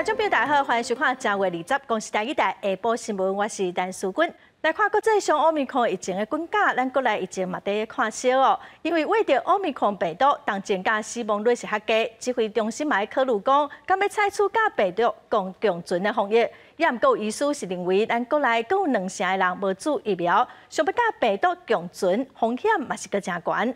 觀眾朋友大家好，歡迎收看正月二十公視台語台下晡新聞，我是陳淑君。來看國際上奧密克戎疫情的滾價，咱國內疫情嘛佇看燒哦。因為染著奧密克戎病毒，重症佮死亡率是較低，指揮中心嘛咧考慮講，敢欲採取佮病毒共共存的防疫。也毋過醫師是認為，咱國內閣有兩成的人無注疫苗，想欲佮病毒共存，風險嘛是閣誠懸。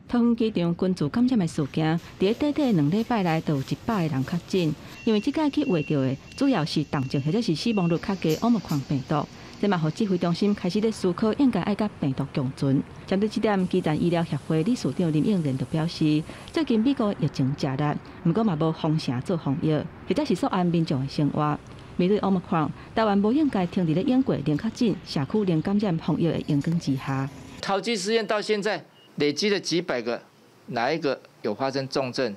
桃園機場群聚感染的事件，佇咧短短兩禮拜內就有100個人確診。因為這擺去染著的主要是重症或者是死亡率較低奧密克戎病毒，這嘛予指揮中心開始咧思考，應該愛佮病毒共存。針對這點，基層醫療協會理事長林應仁就表示，最近美國疫情誠烈，毋過嘛無封城做防疫，或者是束限民眾的生活。面對奧密克戎，台灣無應該停佇咧英國零確診、社區零感染防疫的榮光之下。桃機實驗到現在，累積了幾百個，哪一個有發生重症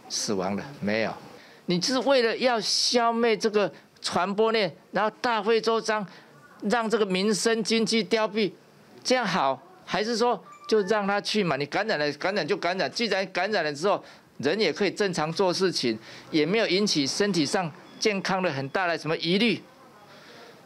死亡的？沒有。你是為了要消滅這個傳播鏈，然後大費周章，讓這個民生經濟凋敝，這樣好，還是說就讓他去嘛？你感染了，感染就感染，既然感染了之後，人也可以正常做事情，也沒有引起身體上健康的很大的什麼疑慮，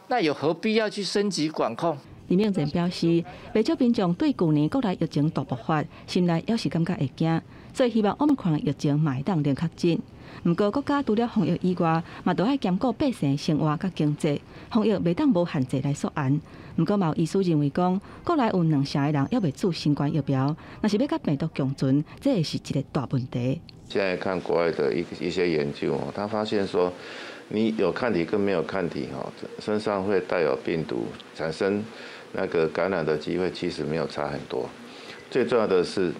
那有何必要去升級管控？林明仁表示，袂少民眾對舊年國內疫情大爆發，心內猶是感覺會驚，所以希望奧密克戎疫情嘛會當零確診。毋過國家除了防疫以外，嘛著愛兼顧百姓生活佮經濟，防疫袂當無限制來束限。毋過嘛有醫師認為講，國內有兩成的人猶未注新冠疫苗，若是欲佮病毒共存，這會是一個大問題。現在看國外的一些研究，他發現說，你有抗體跟沒有抗體，身上會帶有病毒，產生那個感染的機會其實沒有差很多，最重要的是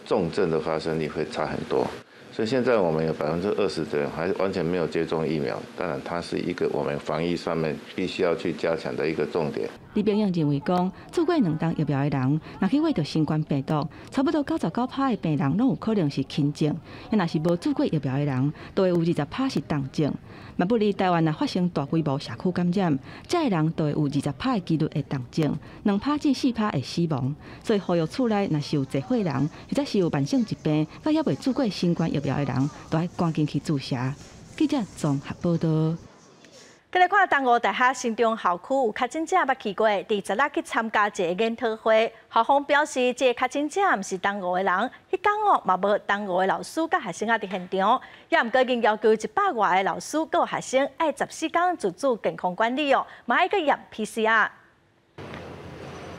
重症的發生率會差很多。所以現在我們有20%的人還完全沒有接種疫苗，當然它是一個我們防疫上面必須要去加強的一個重點。李炳勇認為講，注過兩劑疫苗的人，若去染著新冠病毒，差不多99趴的病人攏有可能是輕症；若是無注過疫苗的人，就會有20趴是重症。嘛不離台灣若發生大規模社區感染，這的人就會有20趴的幾率會重症，2趴至4趴會死亡。所以呼籲厝內若是有濟歲人，或者是有慢性疾病，佮猶未注過新冠疫苗的人，都愛趕緊去注射。記者綜合報道。閣來看東吳大學新莊校區有確診者捌去過，佇十六去參加一個研討會。校方表示，這個確診者毋是東吳的人，彼工哦嘛無東吳的老師佮學生仔佇現場，也毋過已經要求100外個老師佮學生愛14工自主健康管理哦，嘛愛閣驗 PCR。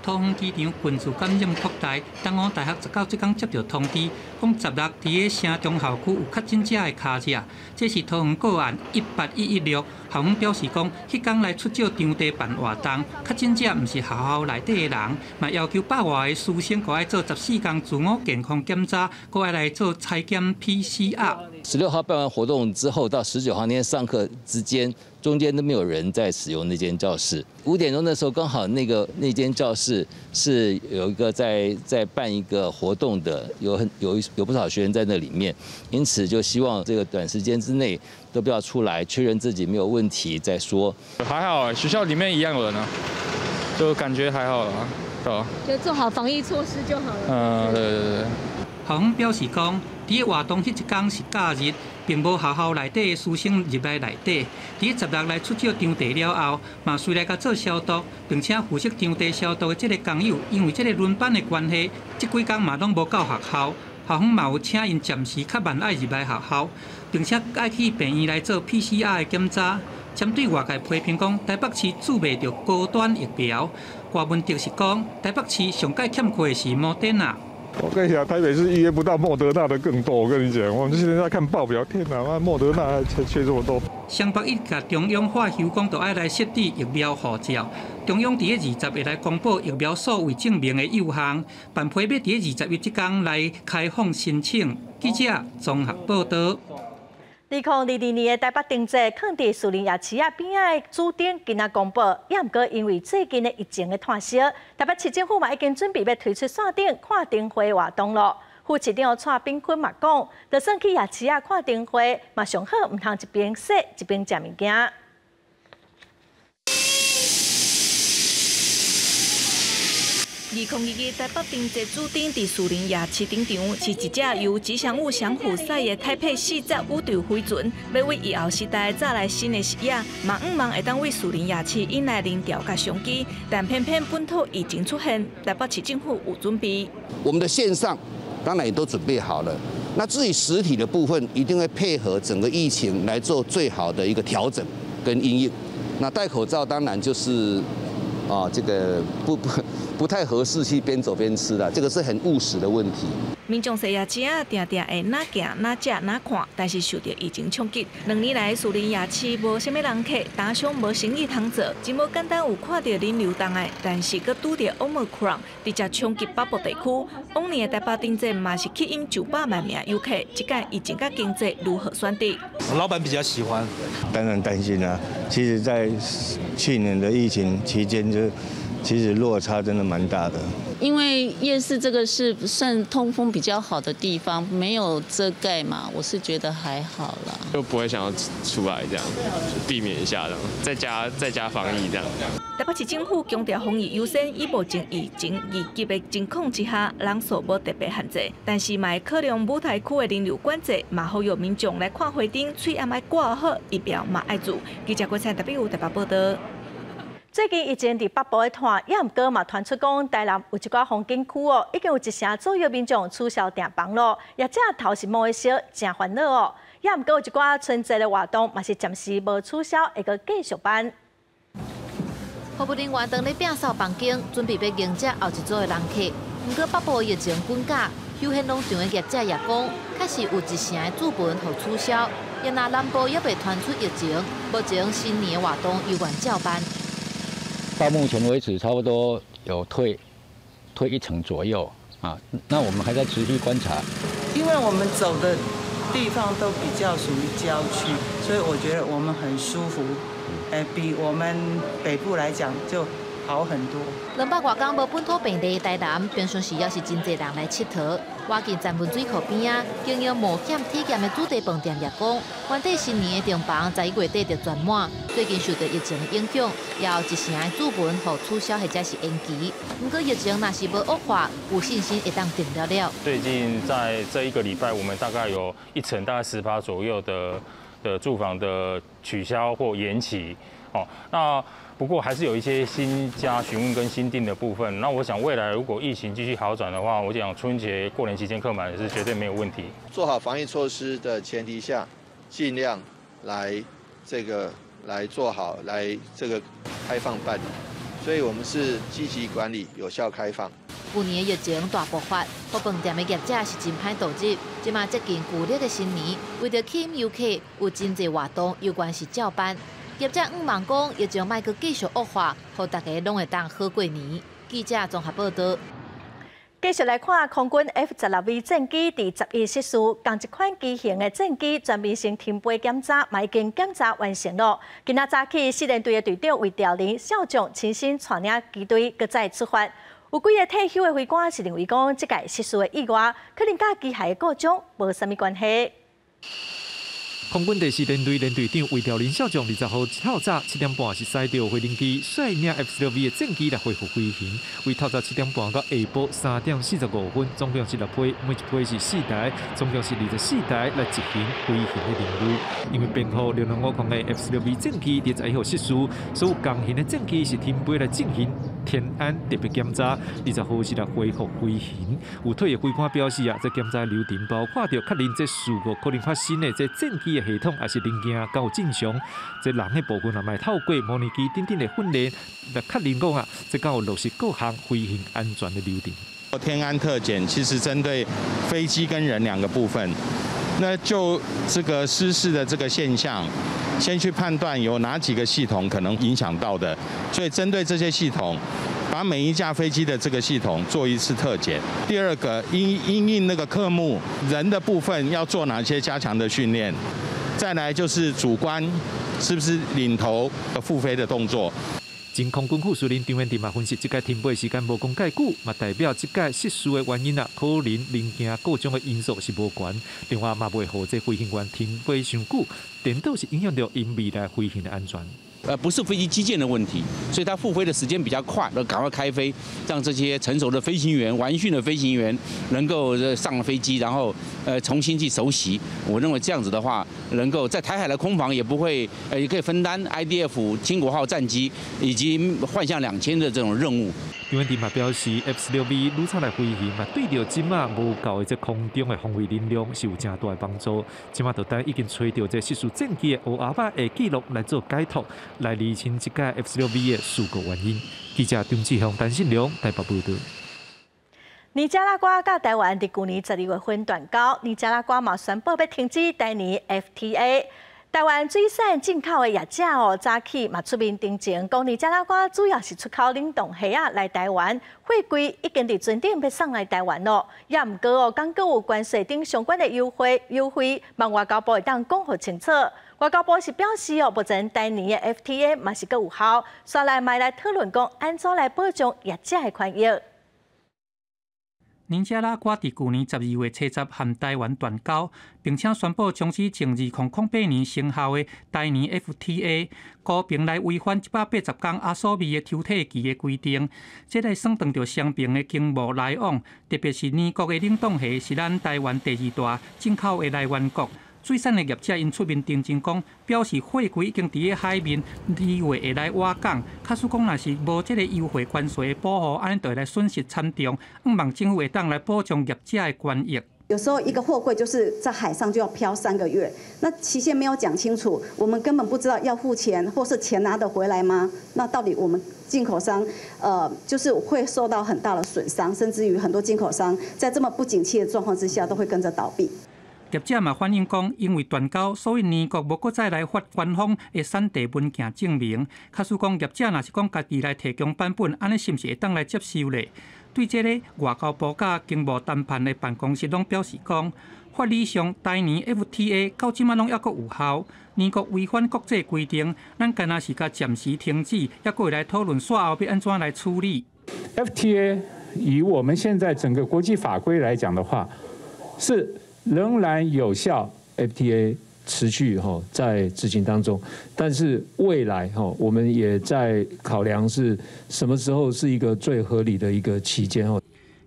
桃園機場群聚感染擴大，東吳大學十九這工接著通知，講十六佇咧城中校區有確診者的跤跡，這是桃園個案18116。校方表示講，彼工來出席場地辦活動，確診者毋是學校內底的人，嘛要求百外个師生閣愛做14工自我健康檢查，閣愛來做採檢 PCR。 16號辦完活動之後，到19號那天上課之間，中間都沒有人在使用那間教室。5點鐘的時候，剛好那間教室是有一個在辦一個活動的，有很有一有不少學員在那裡面，因此就希望這個短時間之內都不要出來，確認自己沒有問題再說。還好，學校裡面一樣有人啊，就感覺還好啦，對吧？就做好防疫措施就好了。嗯，對對對。校方表示講，佇活動彼一工是假日，並無學校內底的師生入來內底。佇十六來出席場地了後，嘛隨來共做消毒，並且負責場地消毒的這個工友，因為這個輪班的關係，這幾工嘛攏無到學校。校方嘛有請𪜶暫時較慢愛入來學校，並且愛去病院來做 PCR 的檢查。針對外界批評講台北市注袂著高端疫苗，柯文哲是講台北市上蓋欠缺的是莫德納。我跟你講，台北市預約不到莫德納的更多。我跟你講，我們現在在看報表，天哪，媽莫德納還缺這麼多。雙北一共中央發郵講，著愛來設置疫苗護照。中央佇咧二十會來公布疫苗數位證明的幼項，辦批欲佇咧21這工來開放申請。記者綜合報道。2022年的台北燈節，囥佇士林夜市仔邊仔的主燈今仔公布，也毋過因為最近的疫情的湠燒，台北市政府嘛已經準備欲推出線頂看燈會活動囉。副市長蔡炳坤嘛講，就算去夜市仔看燈會，嘛上好毋通一邊踅一邊食物件。2022台北燈節主燈佇士林夜市登場，是一隻由吉祥物翔虎賽的台北四隻宇宙飛船，欲為疫後時代帶來新的視野，嘛向望會當為士林夜市引來人潮佮商機。但偏偏本土疫情出現，台北市政府有準備。我們的線上當然也都準備好了，那至於實體的部分，一定會配合整個疫情來做最好的一個調整跟因應。那戴口罩當然就是。啊，這個不太合適去邊走邊吃的，這個是很務實的問題。民眾踅夜市仔，定定會哪行哪食哪看，但是受著疫情衝擊，2年來士林夜市無啥物人客，摊商無生意通做，真無簡單有看著人流動來，但是閣拄著 Omicron 直接衝擊北部地區。往年的台北燈節嘛是吸引900萬名遊客，這屆疫情佮經濟如何選擇？老闆比較喜歡，當然擔心啦。其實，在去年的疫情期間，就其實落差真的蠻大的。因為夜市這個是算通風比較好的地方，沒有遮蓋嘛，我是覺得還好啦。就不會想要出來這樣，避免一下這樣，在家防疫這樣。台北市政府強調防疫優先，以目前疫情2級的情況之下，人數無特別限制，但是嘛會考量舞台區的人流管制，嘛呼籲民眾來看花燈，喙罨愛掛好，疫苗嘛愛注。記者郭燦特別有台北報道。最近疫情佇北部咧湠，也毋過嘛傳出講，台南有一寡風景區哦，已經有一成左右民眾取消訂房咯，業者頭是摸會燒，誠煩惱哦。也毋過有一寡春節的活動嘛是暫時無取消，會閣繼續辦。服務人員當咧摒掃房間，準備欲迎接後一組的人客。毋過北部疫情滾價，休閒農場的業者也講，確實有一成的住房予取消。也若南部猶未傳出疫情，目前新年活動猶原照辦。到目前為止，差不多有退一成左右啊。那我們還在持續觀察。因為我們走的地方都比較屬於郊區，所以我覺得我們很舒服。比我們北部來講就好很多。200外工無本土病例，台南平常時也是真濟人來𨑨迌。倚近三文水庫邊仔，經營冒險體驗的主題飯店也講，原底新年的訂房11月底就全滿，最近受著疫情的影響，也有一成的住房予取消或者是延期。毋過疫情若是無惡化，有信心會當訂了了。最近在這一個禮拜，我們大概有一成大概10%左右的住房的取消或延期。哦，那不過還是有一些新加詢問跟新訂的部分。那我想未來如果疫情繼續好轉的話，我想春節過年期間客滿是絕對沒有問題。做好防疫措施的前提下，盡量來這個來做好來這個開放辦理。所以我們是積極管理，有效開放。舊年疫情大爆發，予飯店的業者是真歹度日。這馬接近舊曆的新年，為著吸引遊客，有真濟活動，猶原是照辦。業者向望講，疫情莫閣繼續惡化，予大家攏會當好過年。記者綜合報道。繼續來看空軍 F-16V 戰機佇11失事，仝一款機型的戰機全面性停飛檢查，嘛已經檢查完成囉。今仔早起，四聯隊的隊長魏兆林少將親身帶領機隊，閣再出發。有幾个退休的飛官是認為講，這屆失事的意外可能佮機械的故障無啥物關係。空軍第四聯隊聯隊長魏兆林少將20號透早7點半是駛著飛行機率領 F-16V 的戰機來恢復飛行。為透早7點半到下晡3點45分，總共是六批，每一批是四台，總共是24台來執行飛行的任務。因為編號6050的 F-16V 戰機佇11號失事，所有仝型的戰機是停飛來進行天安特別檢查。20號是來恢復飛行。有退役飛官表示啊，這檢查流程包括著確認這事故可能發生的這戰機的系統抑是零件敢有正常，這人的部分也會透過模擬機等等的訓練來確認講啊，這敢有落實各項飛行安全的流程。天安特檢其實針對飛機跟人兩個部分，那就這個失事的這個現象，先去判斷有哪幾個系統可能影響到的，所以針對這些系統，把每一架飛機的這個系統做一次特檢。第二個，因應那個課目人的部分要做哪些加強的訓練。再來就是主觀是不是領頭復飛的動作。前空軍副司令張顯智嘛分析，這屆停飛時間無講蓋久，嘛代表這屆失事的原因啊，可能零件故障的因素是無懸。另外嘛袂予這飛行員停飛傷久，顛倒是影響著𪜶未來飛行的安全。不是飛機機件的問題，所以它復飛的時間比較快，那趕快開飛，讓這些成熟的飛行員、完訓的飛行員能夠上飛機，然後重新去熟習。我認為這樣子的話，能夠在台海的空防也不會，也可以分擔 IDF 經國號戰機以及幻象2000的這種任務。張文嘛表示，F-16V 愈早來飛行嘛，對著這馬無夠的這空中的防衛能量是有誠大的幫助。這馬就等已經揣著這失事戰機的烏鴉仔的記錄來做解讀，來釐清這架 F-16V 的事故原因。記者張志雄、陳信良台北報導。尼加拉瓜佮台灣佇舊年12月份斷交，尼加拉瓜嘛宣布欲停止台尼 FTA。台灣水產進口的業者哦，早起嘛出面澄清，講尼加拉瓜主要是出口冷凍蝦仔來台灣，貨櫃已經佇船頂欲送來台灣咯。也毋過哦，講閣有關稅等相關的優惠，望外交部會當講予清楚。外交部是表示哦，目前台尼的 FTA 嘛是閣有效，煞來嘛來討論講按怎來保障業者的權益。尼加拉瓜佇舊年12月初10和台灣斷交，並且宣布終止自2008年生效的台尼 FTA，公平來違反180天阿索味的抽退期的規定。這來損斷著雙邊的經貿來往，特別是尼國的冷凍蝦是咱台灣第二大進口的來源國。水產的業者𪜶出面澄清講，表示貨櫃已經佇咧海面，二月會來倚港。假使講若是無這个優惠關稅的保護，按呢就會來損失慘重。向望政府會當來保障業者的權益。有時候一個貨櫃就是在海上就要飄3個月，那期限沒有講清楚，我們根本不知道要付錢或是錢拿得回來嗎？那到底我們進口商，就是會受到很大的損傷，甚至於很多進口商在這麼不景氣的狀況之下，都會跟着倒閉。業者嘛反映講，因為斷交，所以尼國無閣再來發官方的產地文件證明。假使講業者若是講家己來提供版本，按呢是毋是會當來接受咧？對這个外交部佮經貿談判的辦公室攏表示講，法理上台尼 FTA 到這馬攏猶閣有效。尼國違反國際規定，咱敢若是共暫時停止，猶閣會來討論煞後欲按怎來處理。 FTA 以我們現在整個國際法規來講的話，是仍然有效，FTA 持續哈在執行當中，但是未來哈我們也在考量是什麼時候是一個最合理的一個期間哦。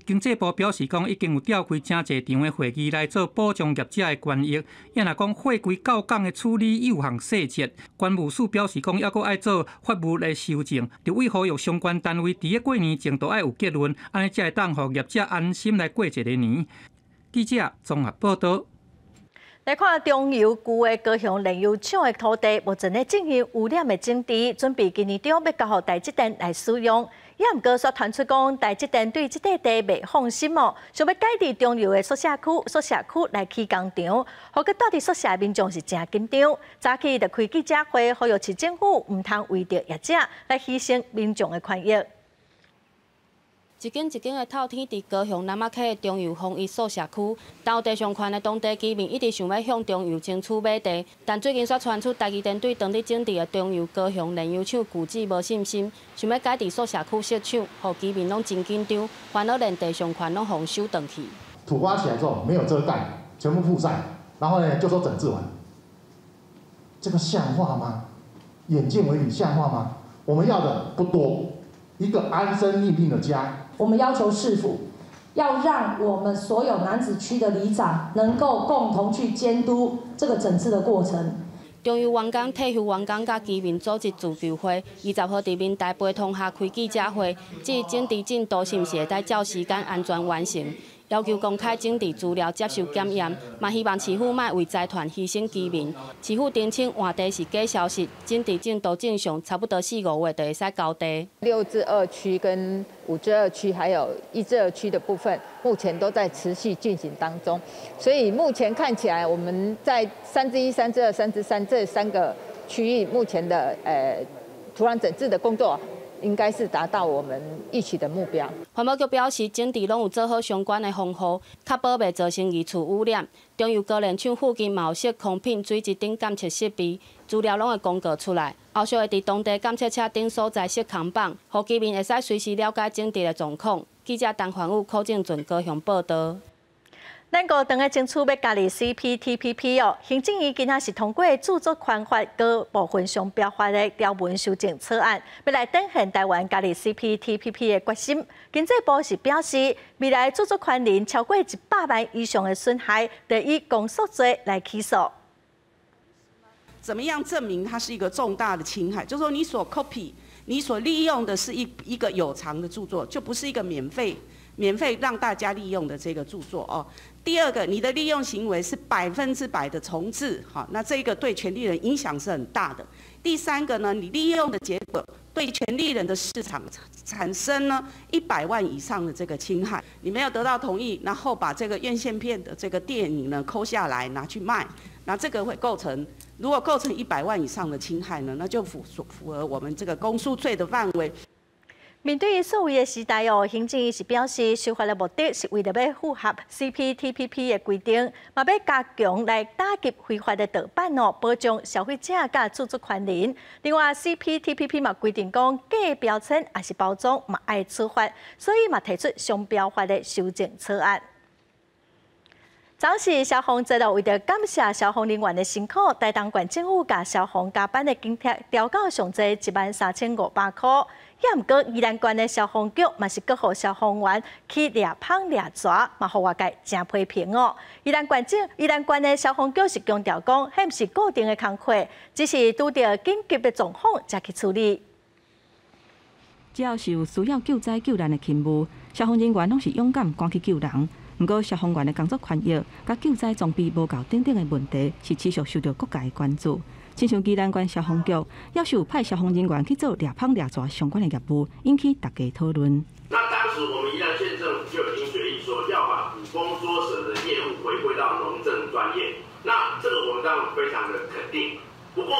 經濟部表示講，已經有召開誠濟場的會議來做保障業者的權益。也若講貨櫃到港的處理有項細節，關務署表示講，猶閣愛做法務的修正，佇位呼籲相關單位佇咧過年前都愛有結論，按呢才會當予業者安心來過一个年。記者綜合報導。來看中油舊的高雄煉油廠的土地，目前咧進行污染的整治，準備今年中欲交予台積電來使用。也毋過，煞傳出講台積電對這塊地袂放心哦，想欲改佇中油的宿舍區來起工廠，予閣蹛佇宿舍的民眾是誠緊張。早起就開記者會，呼籲市政府毋通為著業者來犧牲民眾的權益。一間一間的透天佇高雄南仔溪的中油豐一宿舍區，當地上懸的當地居民一直想欲向中油爭取買地，但最近煞傳出台積電對當咧整治的中油高雄煉油廠舊址無信心，想欲改佇宿舍區設廠，予居民攏真緊張，煩惱連地上權攏予收轉去。土挖起來之後沒有遮蓋，全部曝曬，然後呢就說整治完，這個像話嗎？眼見為憑像話嗎？我們要的不多，一個安身立命的家。我們要求市府要讓我們所有楠梓區的里長能夠共同去監督這個整治的過程。中油員工、退休員工佮居民組織自救會，20號佇民代陪同下開記者會，指整治進度是毋是會使照時間安全完成，要求公開整治資料接受檢驗，嘛希望市府莫為財團犧牲居民。市府澄清換地是假消息，整治進度正常，差不多四五月就會使交地。6之2區跟5之2區還有1之2區的部分，目前都在持續進行當中，所以目前看起來，我們在3之1、3之2、3之3這三個區域，目前的土壤整治的工作，應該是達到我們預期的目標。環保局表示，整治攏有做好相關的防護，確保袂造成二次污染。中油高煉廠附近嘛有設空品水質等監測設備，資料攏會公告出來。後續會佇當地監測車頂所在設扛棒，予居民會使隨時了解整治的狀況。記者陳環宇、柯正俊高雄報導。咱國當咧爭取欲加入 CPTPP 哦，行政院今仔是通過著作權法佮部分商標法的條文修正草案，欲來展現台灣加入 CPTPP 的決心。經濟部是表示，未來著作權人超過100萬以上的損害，得以公訴罪來起訴。怎麼樣證明它是一個重大的侵害？就是說你所 copy，你所利用的是一個有償的著作，就不是一個免費讓大家利用的這個著作哦。第二個，你的利用行為是100%的重製，好，那這個對權利人影響是很大的。第三個呢，你利用的結果對權利人的市場產生呢100萬以上的這個侵害，你沒有得到同意，然後把這個院線片的這個電影呢摳下來拿去賣，那這個會構成，如果構成一百萬以上的侵害呢，那就符合我們這個公訴罪的範圍。面對數位的時代哦，行政院是表示，修法的目的是為著欲符合 CPTPP 的規定，嘛欲加強來打擊非法的盜版哦，保障消費者佮著作權人。另外，CPTPP 嘛規定講，假標籤抑是包裝嘛愛處罰，所以嘛提出商標法的修正草案。昨是消防節咯，為著感謝消防人員的辛苦，台東縣政府共消防加班的津貼調到上濟13,500箍。也毋過宜蘭縣的消防局嘛是閣予消防員去掠麭掠蛇，嘛予外界誠批評哦。宜蘭縣的消防局是強調講，彼毋是固定的工課，只是拄著緊急的狀況才去處理。只要是有需要救災救難的勤務，消防人員攏是勇敢趕去救人。毋過，消防員的工作權益佮救災裝備無夠等等的問題，是持續受到各界的關注。親像宜蘭縣消防局，猶是有派消防人員去做掠麭掠蛇相關的業務，引起大家討論。那當時我們宜蘭縣政府就已經決議說，要把捕風捉蛇的業務回歸到農政專業。那這個我們當然非常的肯定。不過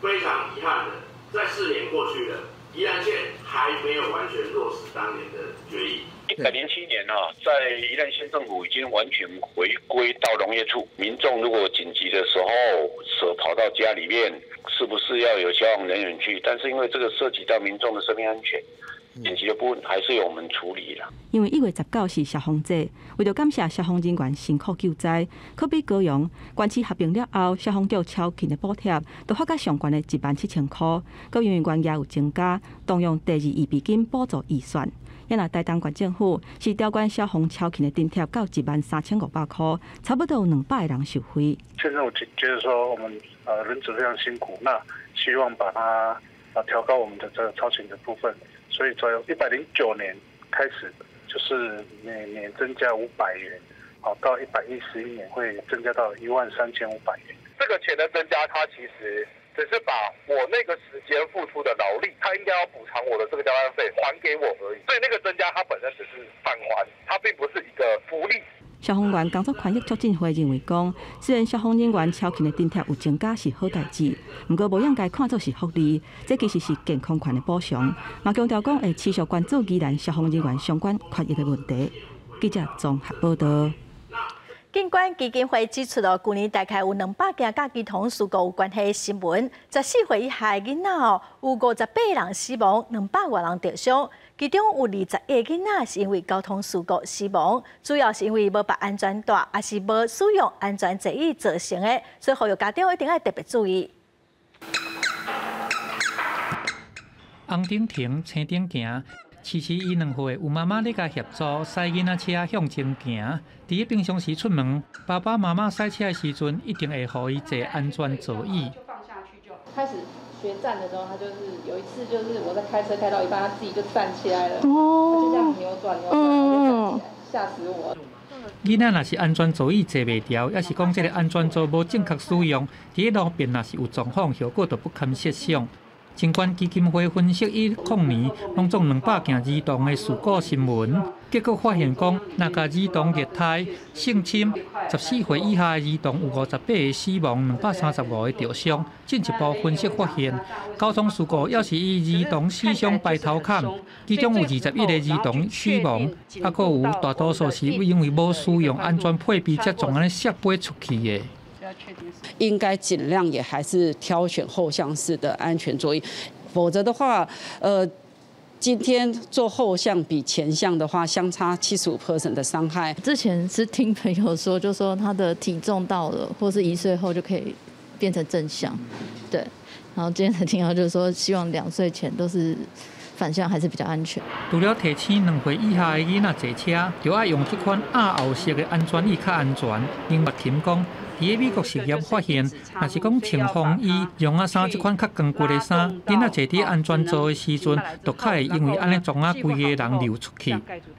非常遺憾的，在4年過去了，宜蘭縣還沒有完全落實當年的決議。107年啊，在宜蘭縣政府已經完全回歸到農業處。民眾如果緊急的時候，蛇跑到家裡面，是不是要有消防人員去？但是因為這個涉及到民眾的生命安全，緊急的部分還是由我們處理啦。因為1月19是消防節，為著感謝消防人員辛苦救災，可比高雄縣市合併了後，消防局超勤的補貼都發到上懸的17,000箍，閣因為員額有增加，動用第二預備金補助預算。也若台東縣政府是調懸消防超勤的津貼到13,500箍，差不多有200個人受惠。縣政府覺得說，我們人職非常辛苦，那希望把它調高我們的這個超勤的部分，所以從109年開始，就是每年增加500元，好到111年會增加到13,500元。這個錢的增加，它其實只是把我那個時間付出的勞力，他應該要補償我的這個加班費，還給我而已。所以那個增加，它本身只是返還，它並不是一個福利。消防員工作權益促進會認為講，雖然消防人員超勤的津貼有增加是好代誌，毋過無應該看作是福利，這其實是健康權的補償。嘛強調講會持續關注宜蘭消防人員相關權益的問題。記者綜合報道。警管基金會指出咯，舊年大概有200件佮交通事故有關係的新聞，14歲以下的囡仔哦，有58人死亡，200外人著傷，其中有21個囡仔是因為交通事故死亡，主要是因為無綁安全帶，抑是無使用安全座椅造成的，所以呼籲家長一定愛特別注意。紅燈停，青燈行。遲遲伊2歲，有媽媽咧共協助駛囡仔車向前行。佇咧平常時出門，爸爸媽媽駛車的時陣，一定會予伊坐安全座椅。開始學站的時候，他就是有一次，就是我在開車開到一半，他自己就站起來了，哦，他就這樣扭轉扭轉，就站起來，嚇死我。囡仔若是安全座椅坐袂牢，抑是講這个安全座無正確使用，佇咧路邊若是有狀況，後果就不堪設想。疾管基金會分析一零年攏總200件兒童的事故新聞，結果發現講，若共兒童虐待、性侵，14歲以下的兒童有58個死亡，235個著傷。進一步分析發現，交通事故猶是以兒童死傷排頭坎，其中有21個兒童死亡，抑閣有大多數是因為無使用安全配備才撞按呢摔飛出去的。應該盡量也還是挑選後向式的安全座椅，否則的話，今天做後向比前向的話，相差75% 的傷害。之前是聽朋友說，就說他的體重到了，或是1歲後就可以變成正向，對。然後今天才聽到，就是說希望2歲前都是反向，還是比較安全。除了提醒2歲以下的囡仔坐車，就愛用這款壓後式的安全椅較安全。林月琴講，佇咧美國實驗發現，若是講穿風衣、絨仔衫這款較光骨的衫，囡仔坐佇安全座的時陣，就較會因為按呢撞啊規个人溜出去。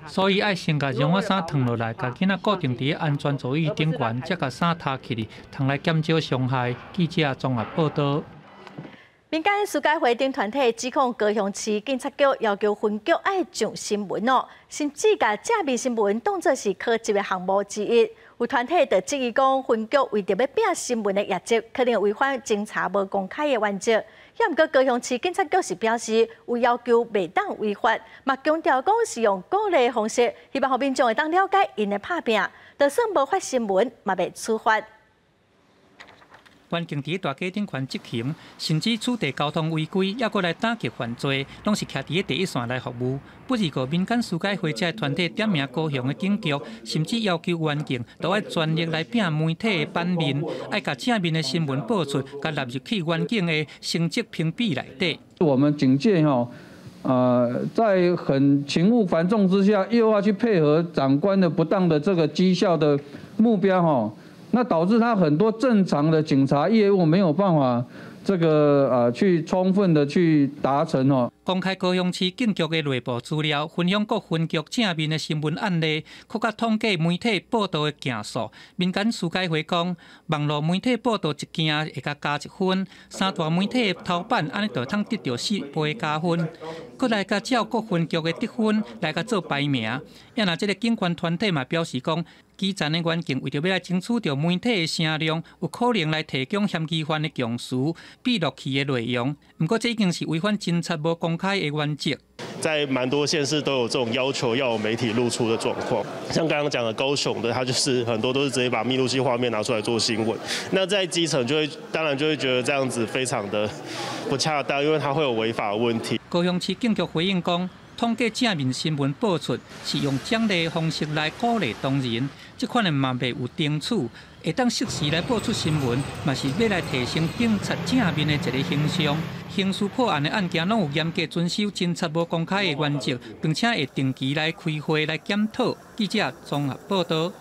所以愛先共絨仔衫脫落來，共囡仔固定佇咧安全座椅頂懸，才共衫脫起來，通來減少傷害。記者綜合報導。民間司改會等團體指控高雄市警察局要求分局愛上新聞哦，甚至共正面新聞當作是考績的項目之一。有團體就質疑講，分局為著欲拼新聞的業績，可能違反偵查無公開的原則。也毋過高雄市警察局是表示，有要求袂當違法，嘛強調講是用鼓勵方式，希望予民眾會當了解𪜶的拍拚，就算無發新聞，嘛袂處罰。員警佇大街頂懸執行，甚至取締交通違規，猶閣來打擊犯罪，攏是徛佇咧第一線來服務。不過，民間司改會這團體點名高雄的警局，甚至要求員警都愛全力來拼媒體的版面，愛共正面的新聞報出，共納入去員警的成績評比內底。我們警界吼，在很勤務繁重之下，又要去配合長官的不當的這個績效的目標吼。那導致他很多正常的警察業務沒有辦法這個去充分的去達成哦。公開高雄市警局的內部資料，分享各分局正面的新聞案例，閣較統計媒體報導的件數。民間司改會講，網路媒體報導一件會共加1分，三大媒體的頭版按呢就通得著4倍加分。閣來共照各分局的得分來共做排名。也若這个警官團體嘛表示講，基層的員警為著欲來爭取著媒體的聲量，有可能來提供嫌疑犯的供詞、筆錄器的內容。毋過這已經是違反偵查無公開的原則。在蠻多縣市都有這種要求要有媒體露出的狀況，像剛剛講的高雄的，他就是很多都是直接把密錄器畫面拿出來做新聞。那在基層就會當然就會覺得這樣子非常的不恰當，因為它會有違法問題。高雄市警局回應講，統計正面新聞報出是用獎勵方式來鼓勵同仁，這款的嘛袂有懲處，會當適時來報出新聞，嘛是欲來提升警察正面的一个形象。刑事破案的案件攏有嚴格遵守偵查無公開的原則，並且會定期來開會來檢討。記者綜合報導。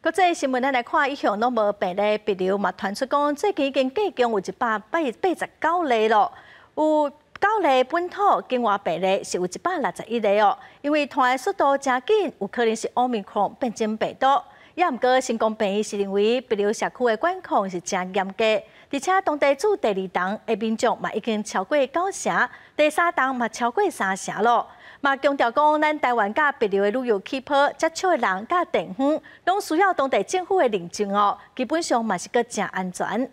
國際新聞，咱來看，一向攏無病例帛琉嘛，傳出講最近已經加強有189例咯，有9例本土境外病例是有161例哦。因為傳的速度誠緊，有可能是奧密克戎變種病毒。也毋過，成功病院是認為帛琉社區的管控是誠嚴格，而且當地注第二筒的民眾嘛已經超過9成，第三筒嘛超過3成咯。嘛強調講，咱台灣佮帛琉的旅遊氣泡接觸的人佮地方，攏需要當地政府的認證哦。基本上嘛是閣誠安全。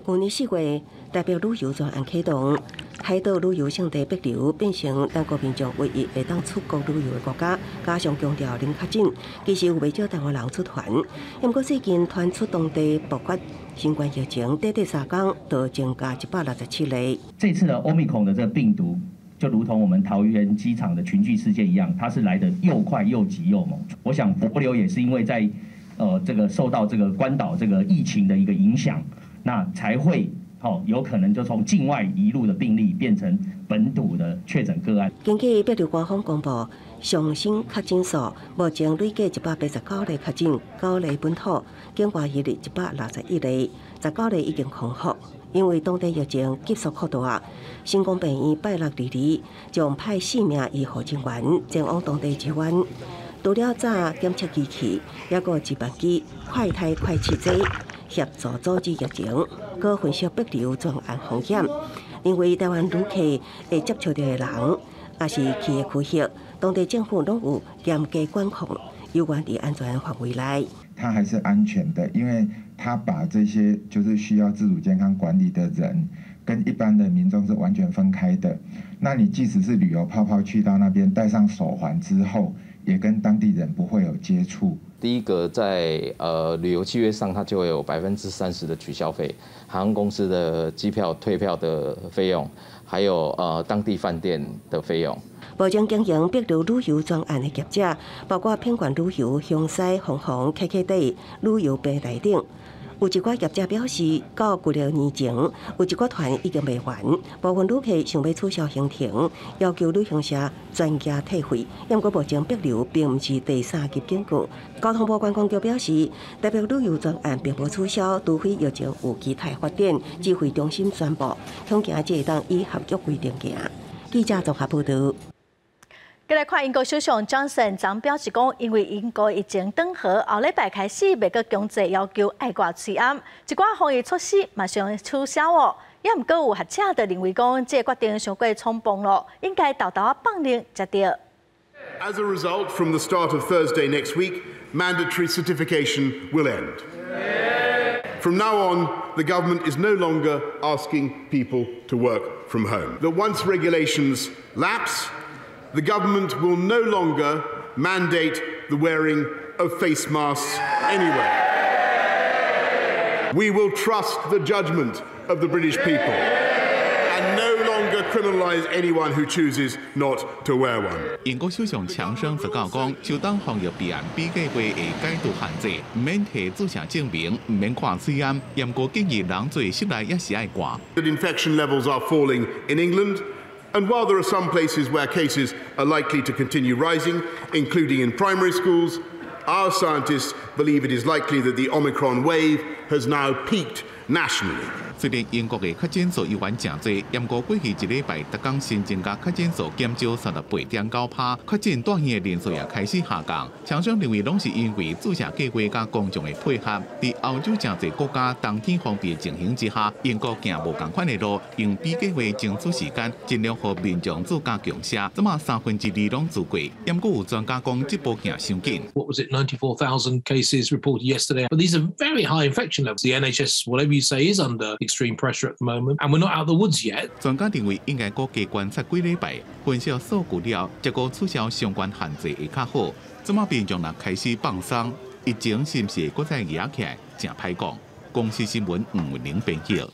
舊年4月，台帛旅遊專案啟動，海島旅遊勝地帛琉變成咱國民眾唯一會當出國旅遊的國家。加上強調零確診，其實有袂少台灣人出團。毋過最近傳出當地爆發新冠疫情，短短3工就增加167例。這次的 Omicron 的這個病毒，就如同我們桃園機場的群聚事件一樣，它是來得又快又急又猛。我想帛琉也是因為在這個受到這個關島這個疫情的一個影響，那才會有可能就從境外移入的病例變成本土的確診個案。根據帛琉官方公布，上新確診數目前累計189例確診，9例本土，境外移入161例，19例已經康復。因為當地疫情急速擴大，成功病院拜六二二將派4名醫護人員前往當地支援。除了早檢測機器，抑閣值班機、快篩快試劑協助阻止疫情，閣分析帛琉專案風險。認為台灣旅客會接觸著的人，抑是去的區域，當地政府攏有嚴格管控，猶原佇安全範圍內。它還是安全的，因為他把這些就是需要自主健康管理的人，跟一般的民眾是完全分開的。那你即使是旅遊泡泡去到那邊，戴上手環之後，也跟當地人不會有接觸。第一個在旅遊契約上，它就會有30%的取消費，航空公司的機票退票的費用，還有當地飯店的費用。目前經營帛琉旅遊專案的業者，包括品冠旅遊、雄獅、紅紅、KKday 旅遊平台等。有一寡業者表示，到舊曆年前，有一寡團已經賣完，部分旅客想欲取消行程，要求旅行社全額退費。毋過目前帛琉並毋是第三級警告。交通部觀光局表示，台北旅遊專案並無取消，除非疫情有其他發展，指揮中心宣布，恐驚這會當依合約規定行。記者綜合報導。過來看英國首相強生昨表示講，因為英國疫情轉好，後禮拜開始袂閣強制要求愛掛喙罨，一寡防疫措施嘛將取消哦。也毋過有學者就認為講，這個決定傷過衝動咯，應該沓沓仔放任才對。 As a result, from the start of Thursday next week, mandatory certification will end. From now on, the government is no longer asking people to work from home. That once regulations lapse, the government will no longer mandate the wearing of face masks anywhere. We will trust the judgment of the British people and no longer criminalise anyone who chooses not to wear one. 英國首相強生就講講，就當防疫備案比計劃會解除限制，毋免提注射證明，毋免掛喙罨，毋過建議人做室內也是愛掛。 That infection levels are falling in England. And while there are some places where cases are likely to continue rising, including in primary schools, our scientists believe it is likely that the Omicron wave has now peaked nationally. 雖然英國的確診數依然誠濟，毋過過去一禮拜，逐工新增加確診數減少38.9%，確診住院的人數也開始下降。強生認為，攏是因為注射計劃佮公眾的配合。佇歐洲誠濟國家冬天封閉的情形之下，英國行無仝款的路，用比計劃爭取時間，盡量予民眾做加強射，這馬2/3攏做過。毋過有專家講，這步行傷緊。 What was it, 94,000 cases reported yesterday? But these are very high infection levels. The NHS, whatever you say, is under extreme pressure at the moment, and we're not out of the woods yet. 專家認為應該閣加觀察幾禮拜，分析數據了，才閣取消相關限制會較好。這馬民眾若開始放鬆，疫情是毋是會閣再壓起來？誠歹講。公視新聞吳文玲編譯。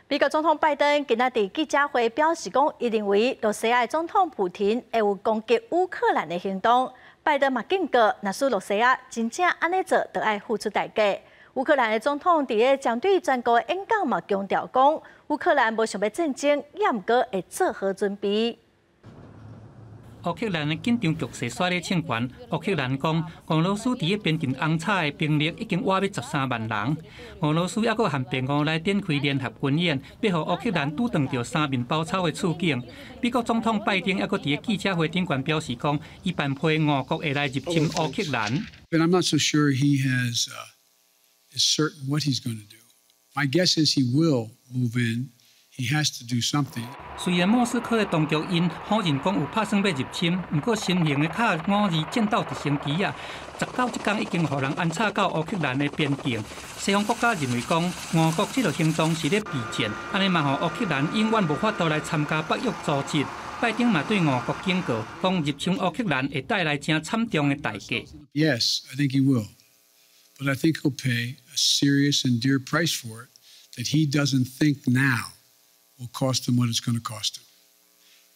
美國總統拜登今仔佇記者會表示講，伊認為羅西亞總統普廷會有攻擊烏克蘭的行動。拜登嘛警告，若是羅西亞真正按呢做，就愛付出代價。烏克蘭的總統佇咧針對全國的演講嘛強調講，烏克蘭無想欲戰爭，也毋過會做好準備。烏克蘭的緊張局勢煞咧衝懸。烏克蘭講，俄羅斯佇咧邊境紅插的兵力已經倚欲13萬人。俄羅斯猶閣和白俄來展開聯合軍演，欲予烏克蘭拄著三面包抄的處境。美國總統拜登猶閣佇咧記者會頂懸表示講，伊盼批俄國會來入侵烏克蘭。 But I'm not so sure he has is certain what he's going to do. My guess is he will move in. He has to do something. 雖然莫斯科的當局𪜶否認講有拍算欲入侵，毋過新型的卡52戰鬥直升機啊，19這工已經予人安插到烏克蘭的邊境。西方國家認為講，俄國這個行動是咧備戰，按呢嘛予烏克蘭永遠無法度來參加北約組織。拜登嘛對俄國警告，講入侵烏克蘭會帶來誠慘重的代價。 Yes, I think he will, but I think he'll pay a serious and dear price for it that he doesn't think now will cost him what it's going to cost him.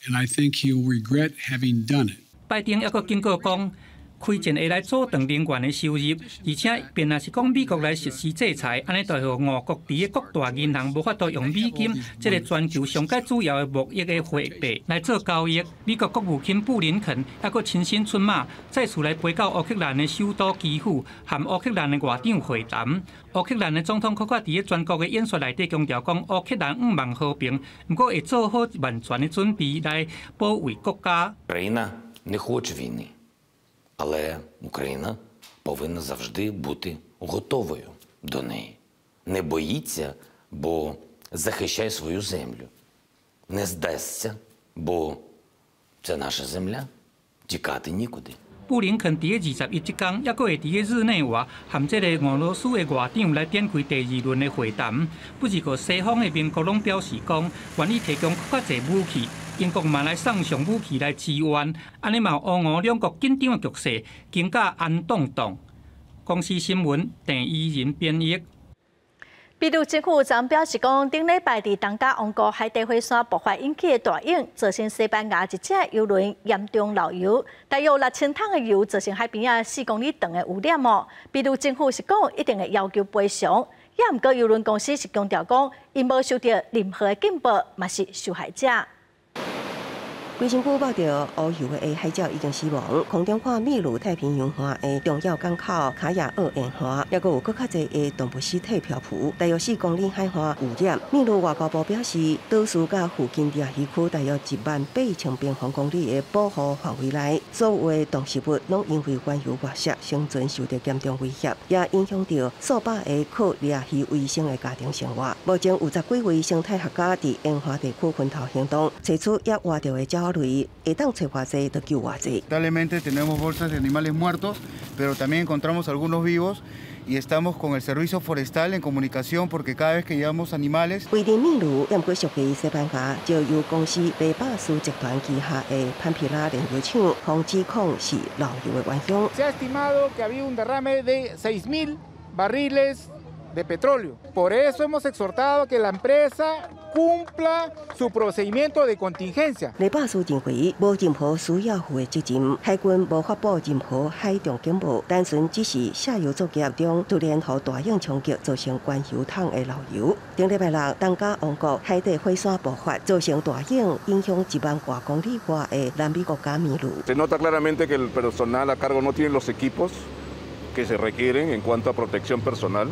And I think he'll regret having done it. 拜登猶閣警告講，開戰會來阻斷能源的收入，而且便若是講美國來實施制裁，按呢就予俄國佇咧各大銀行無法度用美金，這個全球上蓋主要的貿易的貨幣來做交易。美國國務卿布林肯猶閣親身出馬，再次來飛到烏克蘭的首都基輔，和烏克蘭的外長會談。烏克蘭的總統閣較佇咧全國的演說內底強調講，烏克蘭向望和平，毋過會做好萬全的準備來保衛國家。 Україна не хоче війни, але Україна повинна завжди бути готовою до неї. Не боїться, бо захищає свою землю. Не здасться, бо це наша земля. Тікати нікуди. 布林肯佇咧21這工，猶閣會佇咧日內瓦和這個俄羅斯的外長來展開第二輪的會談。不過，西方的盟國攏表示講，願意提供閣較濟武器，英國嘛來送上武器來支援，按呢嘛烏俄兩國緊張的局勢更加安動盪。公視新聞鄭伊仁編譯。秘魯政府昨表示講，頂禮拜佇東加王國海底火山爆發引起的大湧，造成西班牙一隻油輪嚴重漏油，大約6000桶的油造成海邊仔4公里長的污染哦。秘魯政府是講一定會要求賠償，也毋過油輪公司是強調講，𪜶無收著任何的警報，嘛是受害者。規身軀包著烏油的海鳥已經死亡。空中看秘魯太平洋岸的重要港口卡亞奧沿岸，抑閣有閣較濟的動物屍體漂浮，大約4公里海岸污染。秘魯外交部表示，島嶼佮附近掠魚區大約18,000平方公里的保護範圍內，所有的動植物攏因為原油外泄生存受著嚴重威脅，也影響著數百个靠掠魚為生的家庭生活。目前有十幾位生態學家佇沿岸地區分頭行動，揣出猶活著的鳥類，會當揣偌濟就救偌濟。 Lamentablemente tenemos bolsas de animales muertos, pero también encontramos algunos vivos y estamos con el servicio forestal en comunicación porque cada vez que llevamos animales。位佇秘魯，毋過屬於西班牙石油公司雷巴斯集團旗下的潘皮拉煉油廠，予指控是漏油的元兇。 Se ha estimado que había un derrame de 6.000 barriles de petróleo. Por eso hemos exhortado a que la empresa cumpla su procedimiento de contingencia. 雷巴斯認為無任何需要負的責任，海軍無發布任何海上警報，單純只是卸油作業中突然予大湧衝擊，造成原油桶的漏油。頂禮拜六，東加王國海底火山爆發，造成大湧，影響1萬外公里外的南美國家秘魯。 Se nota claramente que el personal a cargo no tiene los equipos que se requieren en cuanto a protección personal.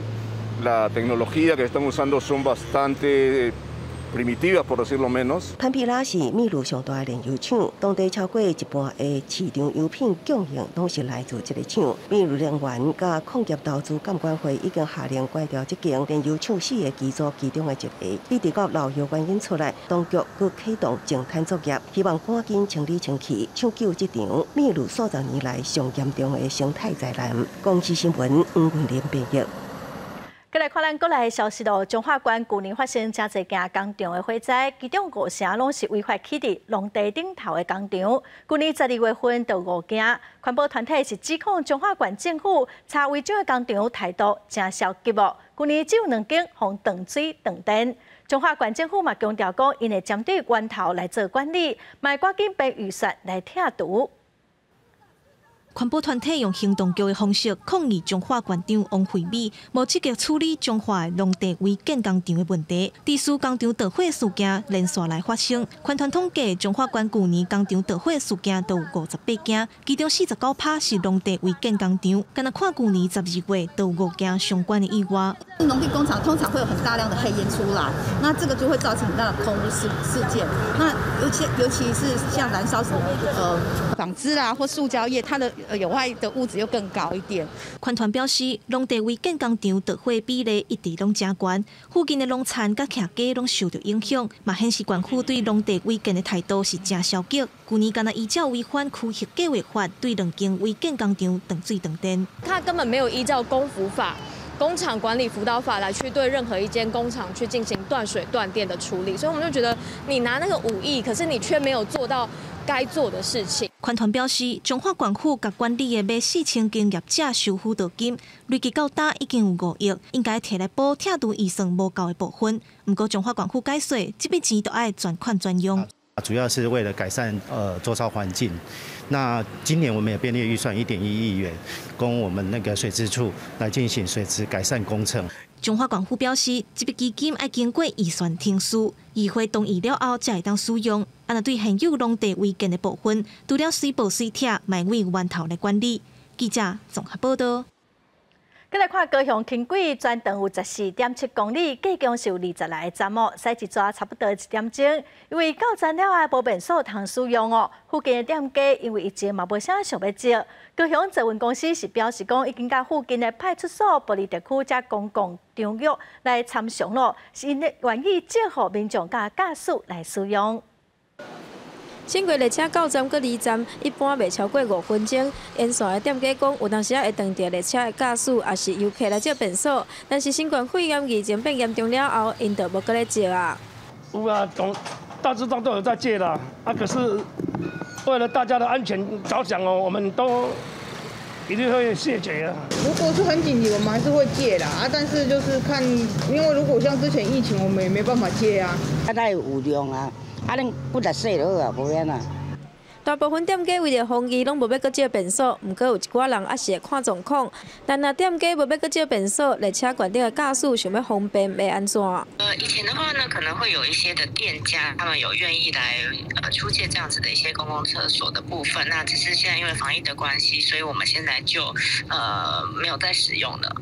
La tecnología que están usando son bastante primitivas, por decirlo menos. 潘皮拉是秘魯上大的煉油廠，當地超過一半的市場油品供應攏是來自這个廠。秘魯能源佮礦業投資監管會已經下令關掉這間煉油廠四个機組其中的一个，一直到漏油原因出來，當局閣啟動淨灘作業，希望趕緊清理清氣，搶救這場秘魯數十年來上嚴重的生態災難。公視新聞黃文林編譯。閣來看咱國內的消息咯，彰化縣舊年發生誠濟件工廠的火災，其中五成攏是違法起佇農地頂頭的工廠。舊年12月份就五件，環保團體是指控彰化縣政府查違章的工廠態度誠消極哦。舊年只有兩間予斷水斷電，彰化縣政府嘛強調講，𪜶會針對源頭來做管理，嘛會趕緊編預算來拆除。環保團體用行動劇的方式抗議彰化縣長王惠美無積極處理彰化農地違建工廠的問題，致使工廠著火事件連續來發生。環團統計，彰化縣舊年工廠著火事件都有58件，其中49%是農地違建工廠。干焦看舊年12月就有五件相關的意外。農地工廠通常會有很大量的黑煙出來，那這個就會造成很大的空污事件。那尤其是像燃燒什麼紡織啊或塑膠業，它的有害的物質又更高一點。環團表示，農地違建工廠著火比例一直攏誠懸，附近的農田佮徛家攏受著影響，嘛顯示縣府對農地違建的態度是誠消極。舊年干焦依照違反區域計畫法，對兩間違建工廠斷水斷電。他根本沒有依照工輔法、工廠管理輔導法來去對任何一間工廠去進行斷水斷電的處理，所以我們就覺得你拿那個5億，可是你卻沒有做到該做的事情。環團表示，彰化縣府共管理的欲4000間業者收輔導金，累計到今已經有5億，應該提來補拆除預算無夠的部分。毋過彰化縣府解說，這筆錢都愛專款專用。主要是為了改善周遭環境。那今年我們也編列預算1.1億元，供我們那個水質處來進行水質改善工程。彰化縣府表示，這筆基金愛經過預算程序，議會同意了後才會當使用。啊，若對現有農地違建的部分，除了水報水拆，嘛會源頭來管理。記者綜合報道。閣來看高雄輕軌全長有14.7公里，計共是有26个站哦，駛一逝差不多一點鐘。因為到站了後無便所通使用哦，附近的店家因為疫情嘛無啥想欲接。高雄捷運公司是表示講，已經佮附近的派出所、埔里特區遮公共場域來參詳咯，是𪜶願意借予民眾佮駕駛來使用。輕軌列車到站閣離站，一般袂超過5分鐘。沿線的店家講，有當時仔會撞著列車的駕駛，抑是遊客來借便所。但是新冠肺炎疫情變嚴重了後，𪜶就無閣咧借啊。有啊，撞大致上都有在借啦，啊，可是為了大家的安全着想哦，我們都一定會謝絕啊。如果是很緊急，我們還是會借啦，啊，但是就是看，因為如果像之前疫情，我們也沒辦法借啊。啊，哪有量啊？啊，恁骨力洗就好啊，無免啊。大部分店家為著防疫，攏無欲閣借便所，毋過有一寡人猶是會看狀況。但若店家無欲閣借便所，列車館長的駕駛想欲方便，欲按怎？以前的話呢，可能會有一些的店家，他們有願意來出借這樣子的一些公共廁所的部分。那只是現在因為防疫的關係，所以我們現在就沒有再使用了。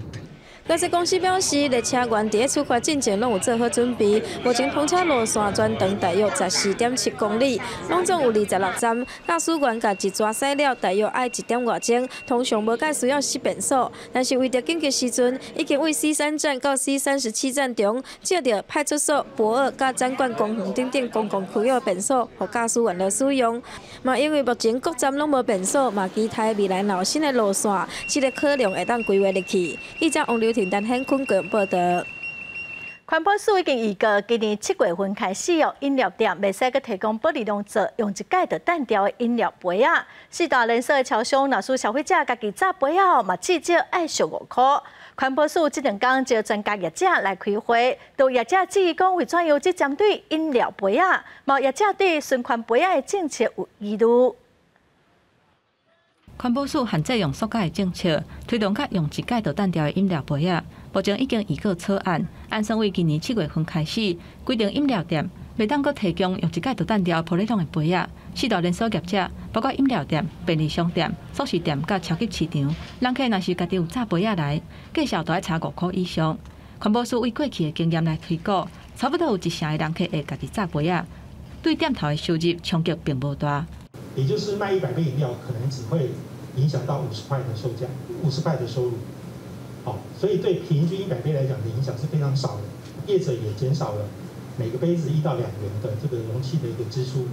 高鐵公司表示，列車員佇出發進前攏有做好準備。目前通車路線全長大約14.7公里，攏總有26站。駕駛員共一逝駛了，大約愛一點外鐘，通常無介需要穡便所。但是為著緊急時陣，已經為 C3站到 C37站中借著派出所、駁二佮展館公園等等公共區域便所，予駕駛員來使用。嘛，因為目前各站攏無便所，嘛期待未來若有新的路線，這个可能會當規劃入去。記者王劉婷、陳顯坤報導。環保署已經預告，今年7月份開始哦，飲料店袂使閣提供玻璃籠做用一擺就擲掉的飲料杯仔。四大連鎖的超商，若是消費者家己紮杯仔哦，嘛至少愛俗5箍。環保署這兩工召專家業者來開會，都業者質疑講，為怎樣只針對飲料杯仔，嘛業者對循環杯仔的政策有疑慮。環保署限制用塑膠的政策，推動較用一擺就擲掉的飲料杯仔。目前已經預告草案，按算為今年7月份開始，規定飲料店袂當閣提供用一擺就擲掉玻璃籠的杯仔。四大連鎖業者，包括飲料店、便利商店、速食店佮超級市場，人客若是家己有紮杯仔來，價數都愛差5箍以上。環保署為過去的經驗來推估，差不多有一成的人客會家己紮杯仔，對店頭的收入衝擊並無大。也就是賣100杯飲料，可能只會影響到50塊的售價，50塊的收入。好，所以對平均100杯來講的影響是非常少的。業者也減少了每個杯子1到2元的這個容器的一個支出。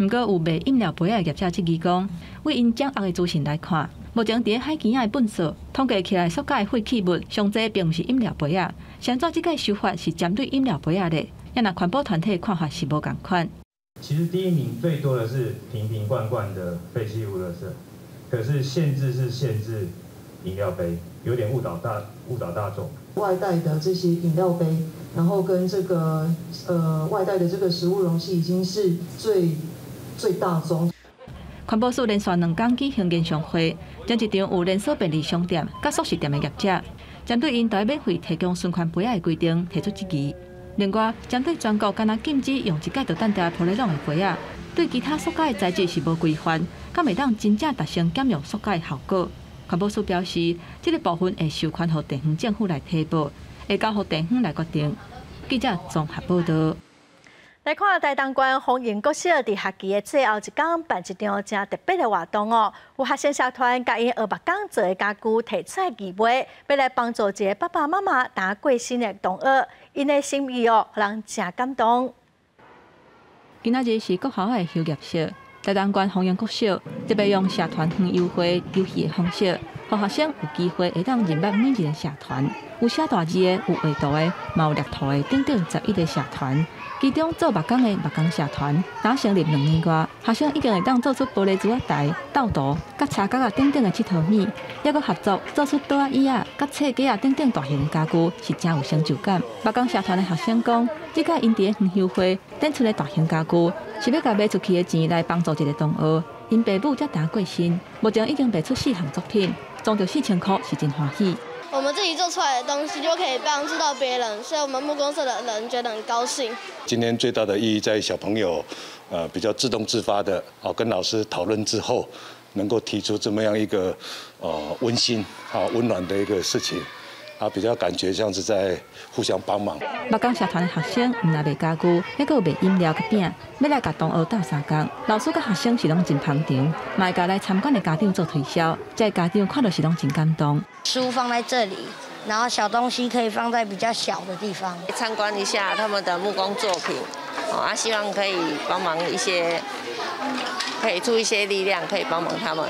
毋過有賣飲料杯仔的業者質疑講，為𪜶掌握的資訊來看，目前佇海墘仔的糞掃統計起來，塑膠的廢棄物上濟並毋是飲料杯仔。是按怎這個修法是針對飲料杯仔的？也若環保團體看法是無仝款。其實第一名最多的是瓶瓶罐罐的廢棄物垃圾，可是限制是限制飲料杯，有點誤導大眾。外帶的這些飲料杯，然後跟這個外帶的這個食物容器已經是最最大宗。環保署連續兩工舉行研商會，將一場有連鎖便利商店佮速食店的業者，針對𪜶在免費提供循環杯仔的規定提出質疑。另外，針對全國干焦禁止用一擺就擲掉玻璃籠的杯仔，對其他塑膠的材質是無規範，敢會當真正達成減用塑膠的效果？環保署表示，這个部分會授權予地方政府來提報，會交予地方來決定。記者綜合報導。來看台東縣豐榮國小佇學期的最後一工辦一場誠特別的活動哦，有學生社團共𪜶學木工做的家具提出來義賣，欲來幫助一个爸爸媽媽剛過身的同學，𪜶的心意哦，予人誠感動。今仔日是國校的休業式，台東縣豐榮國小特別用社團園遊會遊戲的方式，予學生有機會會當認捌每一个社團，有寫大字的，有畫圖的，嘛有捏圖的，等等11个社團。其中做木工的木工社團，剛成立2年外，學生已經會當做出玻璃珠仔台、斗圖、佮柴角仔等等的𨑨迌物，猶閣合作做出桌仔椅仔、佮冊架仔等等大型家具，是誠有成就感。木工社團的學生講，這擺𪜶佇咧園遊會展出的大型家具，是欲共賣出去的錢來幫助一个同學，𪜶爸母才剛過身，目前已經賣出四項作品，賺著4000箍是真歡喜。我們自己做出來的東西就可以幫助到別人，所以我們木工社的人覺得很高興。今天最大的意義在於小朋友，比較自動自發的，哦，跟老師討論之後，能夠提出這麼樣一個，溫馨、好溫暖的一個事情，啊，比較感覺像是在互相幫忙。木工社團的學生毋但賣家具，猶閣有賣飲料佮餅，欲來共同學鬥相共。老師佮學生是攏真捧場，嘛會共來參觀的家長做推銷，這个家長看著是攏真感動。書放在這裡，然後小東西可以放在比較小的地方。參觀一下他們的木工作品，啊，希望可以幫忙一些，可以出一些力量，可以幫忙他們。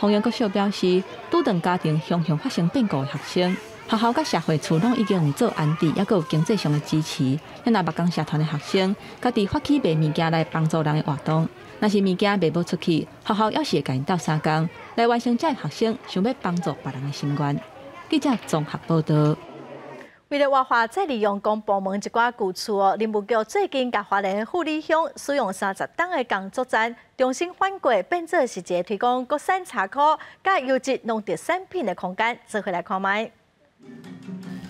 豐榮國小表示，拄當家庭雄雄發生變故的學生，學校佮社會處攏已經有做安置，猶閣有經濟上的支持。咱若木工社團的學生，家己發起賣物件來幫助人的活動。若是物件賣無出去，學校猶是會共𪜶鬥相共來完成這个學生想欲幫助別人的心願。記者綜合報導。為了活化再利用公部門一寡舊厝哦，林務局最近共花蓮富里鄉使用30冬的工作站重新翻過，變做是一个推廣國產茶箍佮優質農特產品的空間。做伙來看覓。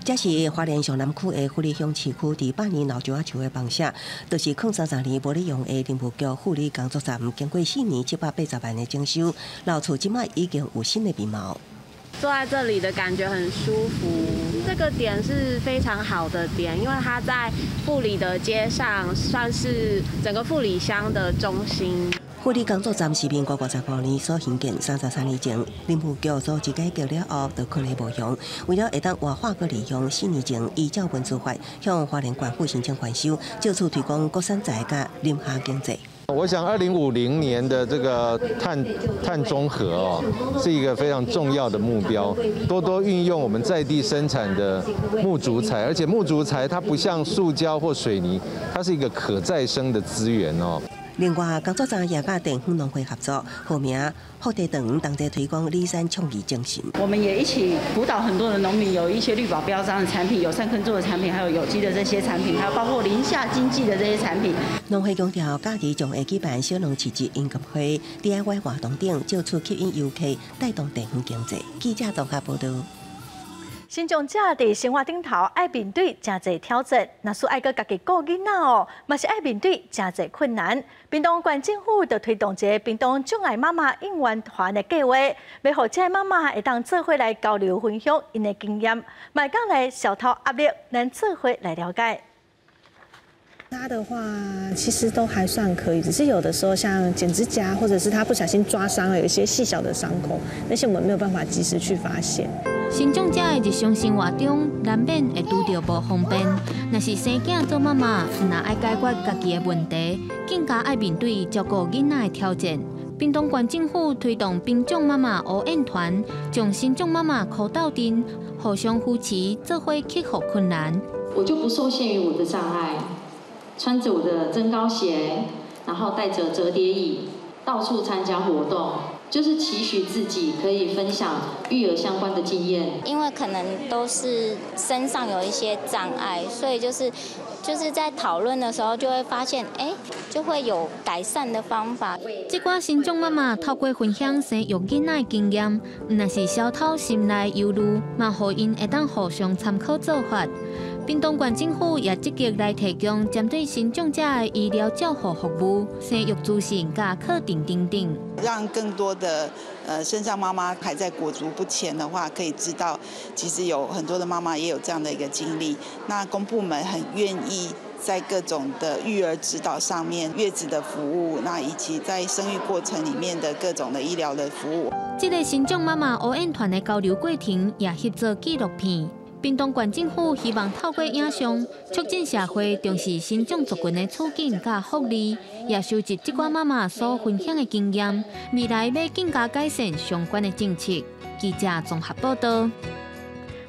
這是花蓮上南區的富里鄉市區，佇百年老樟仔樹的房舍，就是囥30年無咧用的林務局富里工作站，經過4年780萬的整修，老厝這擺已經有新的面貌。坐在這裡的感覺很舒服，這個點是非常好的點，因為它在富里的街上，算是整個富里鄉的中心。富里工作站是民國55年所興建，33年前林務局組織改革了後，就囥咧無用。為了會當活化閣利用，4年前依照文資法向花蓮縣府申請還收，藉此推廣國產材佮林下經濟。我想，2050年的這個碳中和哦，是一個非常重要的目標。多多運用我們在地生產的木竹材，而且木竹材它不像塑膠或水泥，它是一個可再生的資源哦。另外，工作站也佮地方農會合作，號名福地長同齊推廣里山創意精神。我們也一起輔導很多的農民，有一些綠保標章的產品、友善耕作的產品，還有有機的這些產品，還有包括林下經濟的這些產品。農會強調，假日將會舉辦小農市集音樂會、DIY 活動等，藉此吸引遊客，帶動地方經濟。記者綜合報導。身障者佇生活頂頭愛面對誠濟挑戰，若是愛閣家己顧囡仔哦，嘛是愛面對誠濟困難。屏東縣政府就推動一个屏東障礙媽媽應援團的計劃，欲予這个媽媽會當做伙來交流分享𪜶的經驗，嘛會當來消除壓力，咱做伙來了解。他的話其實都還算可以，只是有的時候像剪指甲，或者是他不小心抓傷了，有一些細小的傷口，那些我們沒有辦法及時去發現。身障者的日常生活中，難免會拄著無方便。若是生囝做媽媽，毋但愛解決家己的問題，更加愛面對照顧囡仔的挑戰。屏東縣政府推動屏障媽媽後援團，將身障媽媽箍鬥陣，互相扶持，做伙克服困難。我就不受限於我的障礙。穿着我的增高鞋，然後帶着折疊椅，到處參加活動，就是期許自己可以分享育兒相關的經驗。因為可能都是身上有一些障礙，所以就是在討論的時候就會發現，哎，就會有改善的方法。這寡身障媽媽透過分享生育囡仔的經驗，毋但是消除心內憂慮，嘛予𪜶會當互相參考做法。屏東縣政府也積極來提供針對身障者的醫療照護服務、生育資訊佮課程等等，讓更多的身障媽媽還在裹足不前的話，可以知道其實有很多的媽媽也有這樣的一個經歷。那公部門很願意在各種的育兒指導上面、月子的服務，那以及在生育過程裡面的各種的醫療的服務。這个身障媽媽後援團的交流過程也翕做紀錄片。屏東縣政府希望透過影像，促進社會重視身障族群的處境佮福利，也收集這寡媽媽所分享的經驗，未來欲更加改善相關的政策。記者綜合報導。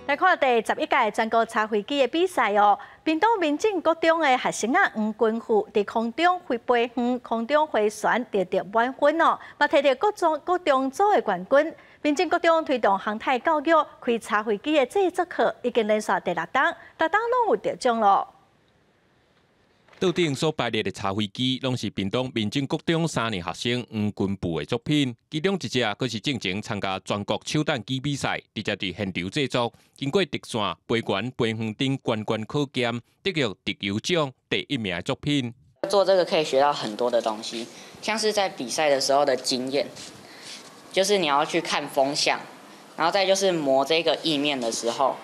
來看第11屆全國茶飛機的比賽哦，屏東民進國中的學生仔黃君富佇空中飛飛遠、空中回旋得著滿分哦，嘛摕著國中組的冠軍。民進國中推動航太教育，開茶飛機的製作課已經連續第六冬，逐冬攏有得獎咯。桌頂所擺列的茶飛機，攏是屏東民進國中三年學生黃君富的作品。其中一隻，閣是進前參加全國手彈機比賽，直接佇現場製作，經過直線、飛懸、飛遠等關關考驗，得著特優獎第一名的作品。做這個可以學到很多的東西，像是在比賽的時候的經驗，就是你要去看風向，然後再就是磨這個翼面的時候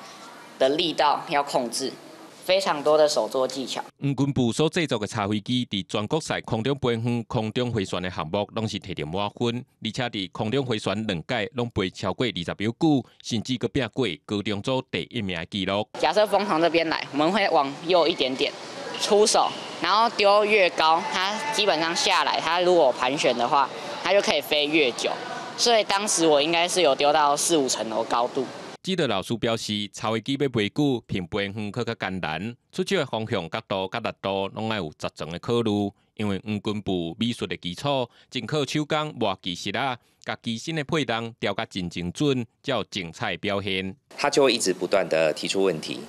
的力道要控制。非常多的手作技巧。黃君富所製作的茶飛機，佇全國賽空中飛遠、空中回旋的項目，攏是摕著滿分，而且佇空中回旋兩屆攏飛超過20秒久，甚至閣拚過高中組第一名的紀錄。假設風從這邊來，我們會往右一點點出手，然後丟越高，它基本上下來，它如果盤旋的話，它就可以飛越久。所以當時我應該是有丟到四五層樓高度。指導老師表示，茶飛機欲飛久，評飛遠閣較艱難，出手的方向、角度、佮力度，攏愛有十全的考慮。因為黃根具美術的基礎，淨靠手工磨機石仔，共機身的配重調甲真精準，才有精彩表現。他就會一直不斷的提出問題，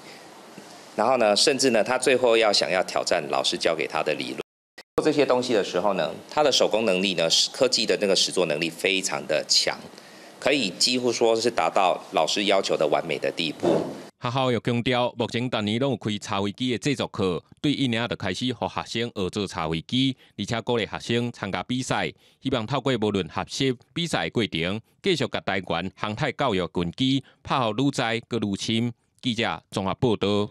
然後呢，甚至呢，他最後要想要挑戰老師教給他的理論。做這些東西的時候呢，他的手工能力呢，科技的那個實作能力非常的強。可以幾乎說是達到老師要求的完美的地步。學校又強調，目前逐年攏有開茶飛機的製作課，對一年就開始予學生學做茶飛機，而且鼓勵學生參加比賽，希望透過無論學習比賽的過程，繼續共台灣航太教育根基拍予愈在閣愈深。記者綜合報導。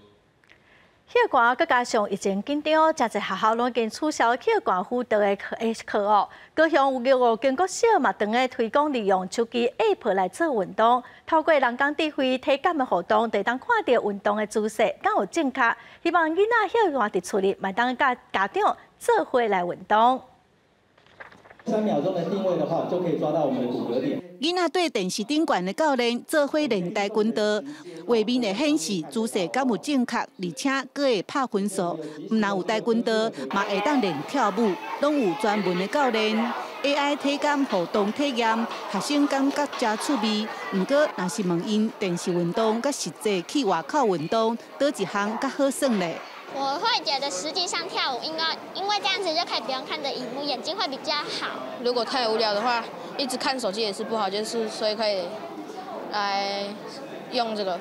歇寒，閣加上疫情緊張，誠濟學校攏已經取消歇寒輔導的課哦。高雄有五間國小嘛，正咧推廣利用手機 App 來做運動，透過人工智慧體感的活動，就會當看著運動的姿勢，敢有正確。希望囡仔歇寒佇厝裡，嘛會當佮家長做伙來運動。 3秒鐘的定位的話，就可以抓到我們的骨骼點。囡仔對電視頂懸的教練做伙練跆拳道，畫面會顯示姿勢敢有正確，而且閣會拍分數。毋但有跆拳道，嘛會當練跳舞，攏有專門的教練。AI 體感互動體驗，學生感覺誠趣味。毋過，若是問𪜶電視運動佮實際去外口運動，佗一項較好耍咧？我會覺得實際上跳舞應該，因為這樣子就可以不用看着螢幕，眼睛會比較好。如果太無聊的話，一直看手機也是不好，就是所以可以來用這個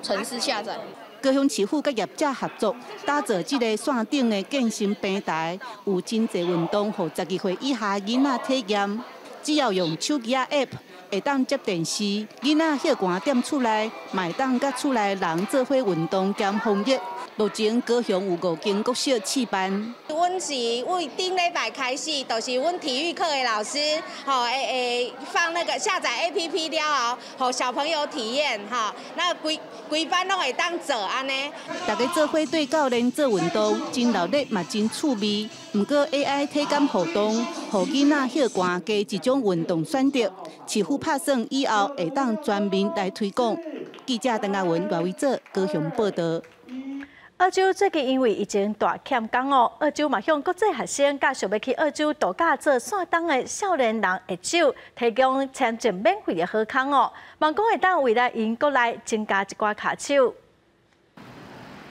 程式下載。高雄市府佮業者合作，打造這個線頂的健身平台，有真濟運動，予12歲以下囡仔體驗。只要用手機仔 App，會當接電視，囡仔歇寒踮厝內，嘛會當佮厝內人做伙運動兼防疫。目前高雄有五間國小試辦。阮是為頂禮拜開始，就是阮體育課的老師，吼會會放那個下載 APP 了後，予小朋友體驗，吼，那規規班攏會當做按呢。大家做伙對教練做運動，真熱鬧嘛真趣味。毋過 AI 體感互動，予囡仔歇寒加一種運動選擇。市府拍算以後會當全面來推廣。記者鄧亞文、賴維哲高雄報導。澳洲最近因為疫情大欠工哦，澳洲嘛向國際學生佮想欲去澳洲度假做散冬的少年人下手，提供簽證免費的好康哦，望講會當為來𪜶國內增加一寡跤手。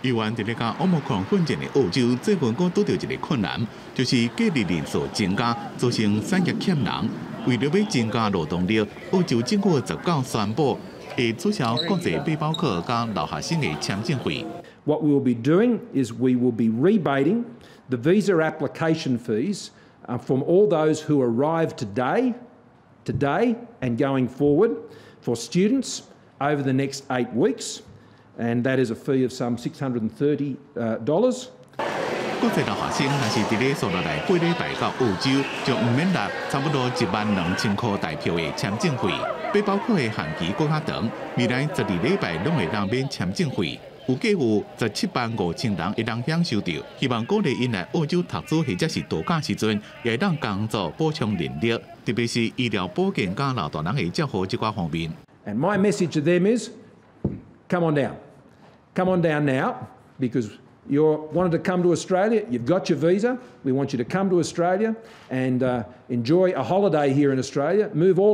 猶原佇咧佮 Omicron 奮戰的澳洲，最近閣拄著一个困難，就是隔離人數增加，造成產業欠人。為著欲增加勞動力，澳洲政府19宣布會取消國際背包客佮留學生的簽證費。 What we will be doing is we will be rebating the visa application fees from all those who arrive today and going forward for students over the next 8 weeks, and that is a fee of some $630. 國際留學生若是佇咧數落來八禮拜到澳洲，就毋免納差不多1萬2千箍台票的簽證費。背包客的限期閣較長，未來12禮拜攏會當免簽證費。預計有17萬5千人會當享受著，希望鼓勵𪜶來澳洲讀書或者是度假時陣，也會當工作補充人力，特別是醫療保健佮老大人的照護這寡方面。 And my message to them is, come on down, come on down now, because you wanted to come to Australia, you've got your visa. We want you to come to Australia and enjoy a holiday here in Australia, move all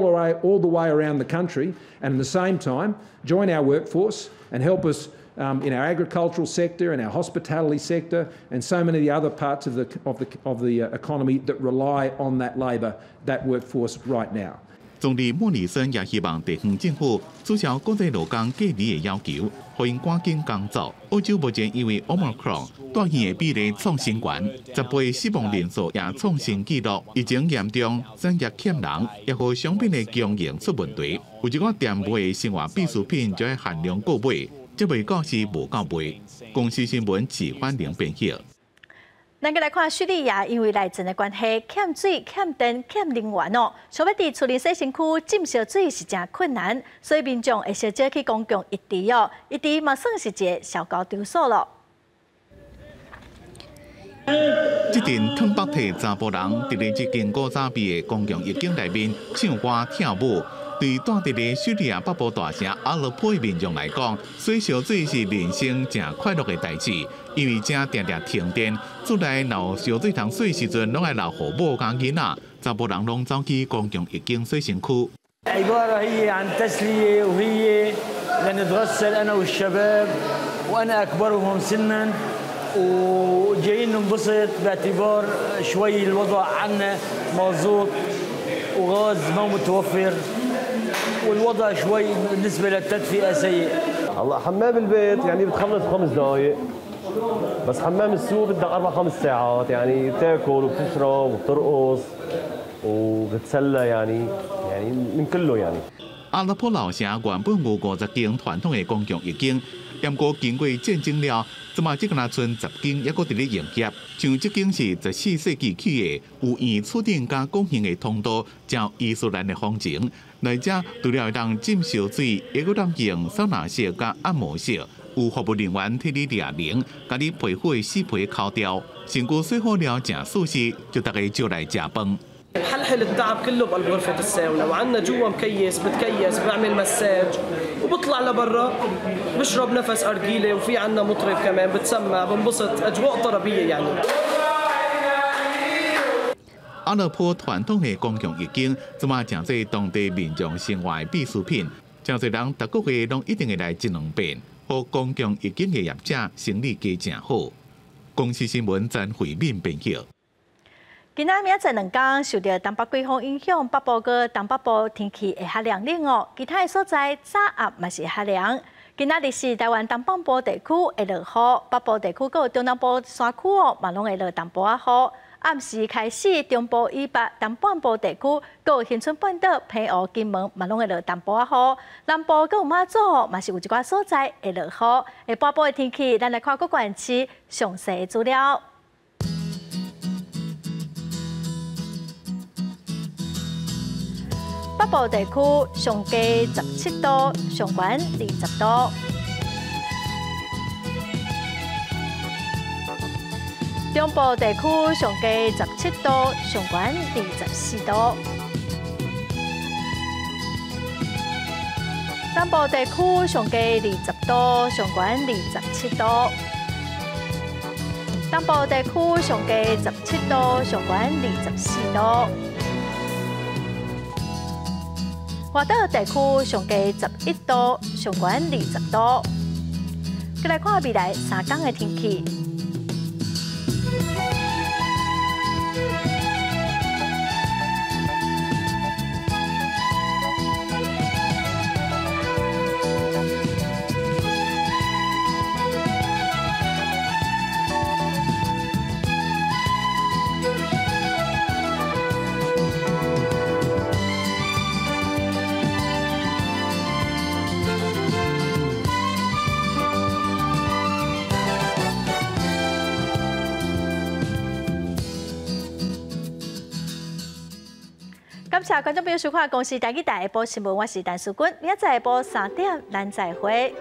the way around the country, and at the same time, join our workforce and help us in our agricultural sector, in our hospitality sector, and so many of the other parts of the economy that rely on that labour, that workforce right now. 總理莫里森也希望地方政府取消國際勞工隔離的要求，予𪜶趕緊工作。澳洲目前因為 Omicron 住院的比例創新懸，10倍死亡人數也創新紀錄，疫情嚴重，產業欠人，也予商品的供應出問題。有一寡店賣的生活必需品就愛限量購買，這未夠是無夠賣。公視新聞齊歡玲編譯。咱閣來看敘利亞，因為內戰的關係，欠水、欠電、欠能源哦，想欲佇厝裡洗身軀浸燒水是誠困難，所以民眾會相借去公共浴池哦，浴池嘛算是一个社交場所囉。這陣褪腹體查埔人佇咧這間古早味的公共浴間內面唱歌跳舞，對蹛佇咧敘利亞北部大城阿勒頗的民眾來講，洗燒水是人生誠快樂的代誌，因為遮定定停電，厝內若有燒水通洗時陣，攏愛留予某佮囡仔，查埔人攏走去公共浴間洗身軀。 عبارة هي عن تسلية وهي لنتغسل أنا والشباب وأنا أكبرهم سنا وجايين ننبسط باعتبار شوي الوضع عنا مازوت وغاز ما متوفر والوضع شوي بالنسبة للتدفئة سيء. هلا حمام البيت يعني بتخلص 5 دقائق، بس حمام السوق بدك 4-5 ساعات، يعني تاكل وبتشرب وبترقص وبتسلى، يعني من كله يعني。 阿勒頗老城原本有50間傳統的公共浴間，毋過經過戰爭了，這馬只敢若賰10間猶閣佇咧營業。像這間是14世紀起的，有圓柱頂佮拱形的通道，誠有伊斯蘭的風情。來遮除了會當浸燒水，猶閣當用桑拿室佮按摩室，有服務人員替你掠鈴，共你皮膚的死皮摳掉，身軀洗好了誠舒適，就逐家招來食飯。 بحلحل التعب كله بقلب غرفة الساونا، وعندنا جوا مكيس، بتكيس، بعمل مساج وبطلع لبرا بشرب نفس أرجيلة، وفي عندنا مطرب كمان بتسمع، بنبسط، أجواء طربية يعني。 阿勒頗傳統的公共浴間，這馬成做當地民眾生活的必需品。誠濟人逐個月攏一定會來一兩遍，予公共浴間的業者生意加誠好。公視新聞曾慧敏編輯。今仔明仔載兩工受著東北季風影響，北部佮東北部天氣會較涼冷哦。其他的所在早暗嘛是會較涼。今仔日是台灣東半部地區會落雨，北部地區佮中南部山區哦，嘛攏會落淡薄仔雨。暗時開始，中部以北、東半部地區，閣有恆春半島、澎湖、金門嘛攏會落淡薄仔雨。南部閣有馬祖嘛是有一寡所在會落雨。下半部的天氣，咱來看各縣市詳細的資料。北部地區上低17度，上懸20度。中部地區上低17度，上懸24度。南部地區上低20度，上懸27度。東部地區上低17度，上懸24度。外島地區上低11度，上懸20度。閣來看未來3工的天氣。感謝觀眾朋友收看《公視台語台下晡新聞》，我是陳淑君，明仔載下晡3點，咱再會。